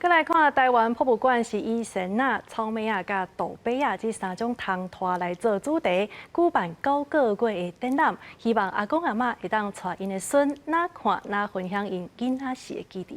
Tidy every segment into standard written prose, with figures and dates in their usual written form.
閣來看臺灣博物館是以鉎仔、草莓仔佮杜白仔這三種通拖來做主題，舉辦9個月的展覽，希望阿公阿嬤會當帶𪜶的孫若看若分享𪜶囡仔時的記憶。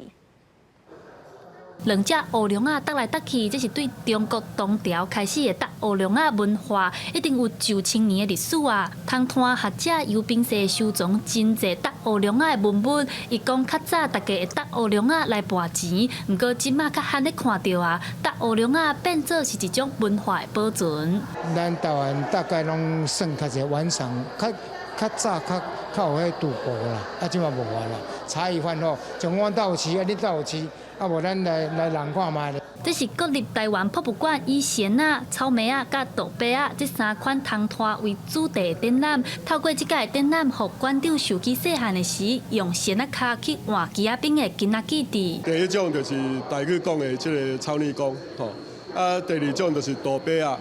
兩隻烏龍仔搭來搭去，這是對中國唐朝開始的搭烏龍仔文化，一定有上千年的歷史啊！通攤學者尤冰世收藏真濟搭烏龍仔的文物，伊講較早大家會搭烏龍仔來跋錢，毋過這馬較罕咧看著啊，搭烏龍仔變做是一種文化的保存。咱臺灣大概攏算較濟晚上，較較早較較有彼賭博啦，啊，這馬無啊啦。茶餘飯後，像阮兜有飼，啊，恁兜有飼，啊無咱來來人看覓咧。這是國立臺灣博物館以鉎仔、草莓仔佮杜白仔這三款通拖為主題的展覽。透過這屆展覽，予館長想起細漢的時，用鉎仔跤去換枝仔冰的囡仔記憶。第一種就是台語講的這个草膩公，吼，啊，第二種就是杜白仔，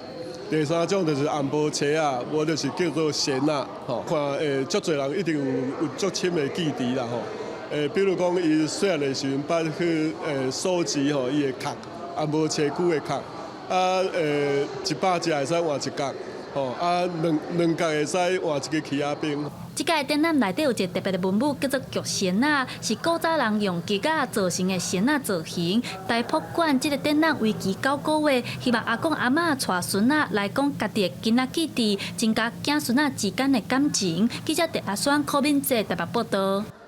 第三種就是紅毛車仔，無就是叫做鉎仔，吼。看足濟人一定有足深的記憶啦，吼。比如講，伊細漢的時陣，捌去收集吼伊的殼，紅毛車龜的殼，啊，100隻會使換一角，吼，啊，兩角會使換一支枝仔冰。這屆展覽內底有一個特別的文物，叫做菊鉎仔，是古早人用菊仔做成的鉎仔造型。臺博館這个展覽為期9個月，希望阿公阿嬤帶孫仔來講家己的囡仔記憶，增加囝孫仔之間的感情。記者鄭阿雙、柯敏哲台北報導。